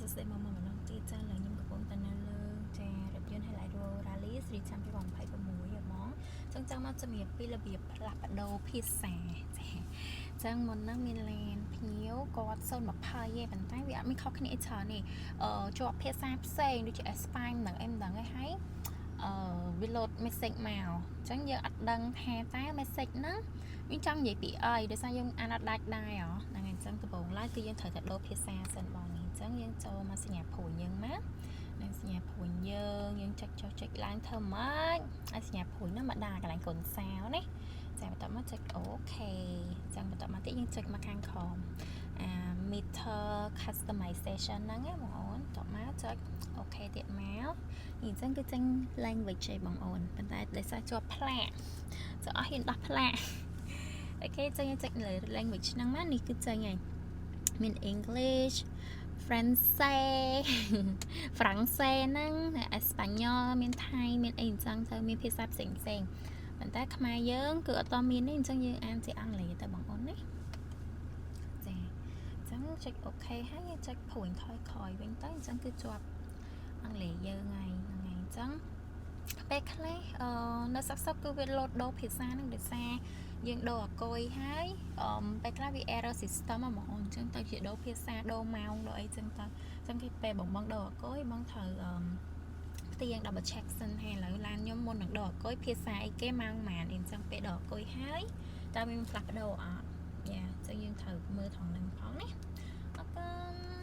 សួស្តីមកមកម្ដងទៀតចាឥឡូវខ្ញុំកំពុងតែនៅលើចារថយន្ត Hilux Rally ស៊េរីឆ្នាំ2026ហ៎បងចឹងចង់មកជំរាបពីរបៀបផ្លាស់ប្ដូរភាសាចាចឹងមុនហ្នឹងមានឡានភ្ញៀវគាត់020ទេប៉ុន្តែវាអត់មានខុសគ្នាអីច្រើនទេអឺជាប់ភាសាផ្សេងដូចជា អេស្ប៉ាញមិនដឹងអីមិនដឹងឯងហើយអឺវា load message មកអញ្ចឹងយើងអត់ដឹងថាតើ message ហ្នឹងវាចង់និយាយពីអីដោយសារយើងអានអត់ដាច់ដែរហ៎ហ្នឹងហើយអញ្ចឹងដំបូងឡើយគឺយើងត្រូវតែដូរភាសាសិនបងនេះអញ្ចឹងយើងចូលមកសញ្ញាព្រួញយើងមកនឹងសញ្ញាព្រួញយើងយើងចុចចុះចុចឡើងធ្វើម៉េចឲ្យសញ្ញាព្រួញហ្នឹងមកដល់កន្លែងកូនសោណាចាបន្ទាប់មកចុច OK អញ្ចឹងបន្ទាប់មកទៀតយើងចុចមកខាងក្រោមអា meter customization ហ្នឹងណាបងអូនបន្ទាប់មកចុច OK ទៀតមកអញ្ចឹងគឺចេញ language ឯងបងអូនប៉ុន្តែដោយសារជាប់ផ្លាកចុះអស់ហ៊ានដោះផ្លាក OK ចេញចុចលើ language ហ្នឹងមកនេះគឺចេញហើយមាន English French ฝรั่งเศสហ្នឹងអេស្ប៉ាញ៉ុលមានថៃមានអីអញ្ចឹងទៅមានភាសាផ្សេងផ្សេងប៉ុន្តែខ្មែរយើងគឺអត់តមានទេអញ្ចឹងយើងអានជាអង់គ្លេសទៅបងអូនណាចាអញ្ចឹងចុច OK ហើយយើងចុចព្រួញថយក្រោយវិញទៅអញ្ចឹងគឺជាប់អង់គ្លេសយើងហើយហ្នឹងហើយអញ្ចឹងពេលខ្លះអឺនៅសឹកសឹកគឺវាលោតដូរភាសាហ្នឹងដោយសារយើងដូរអាកុយហើយអឺពេលខ្លះវា error system ហ្មងអូនអញ្ចឹងទៅជាដូរភាសាដូរម៉ោងដូរអីចឹងទៅអញ្ចឹងគេពេលបងបងដូរអាកុយបងត្រូវអឺផ្ទៀង double check សិនថាឥឡូវឡានខ្ញុំមុននឹងដូរអាកុយភាសាអីគេម៉ោងប៉ុន្មានអីអញ្ចឹងពេលដូរអាកុយហើយតើមានផ្លាស់ប្ដូរអត់យ៉ាអញ្ចឹងយើងត្រូវមើលថងនឹងផងណាអរគុណ។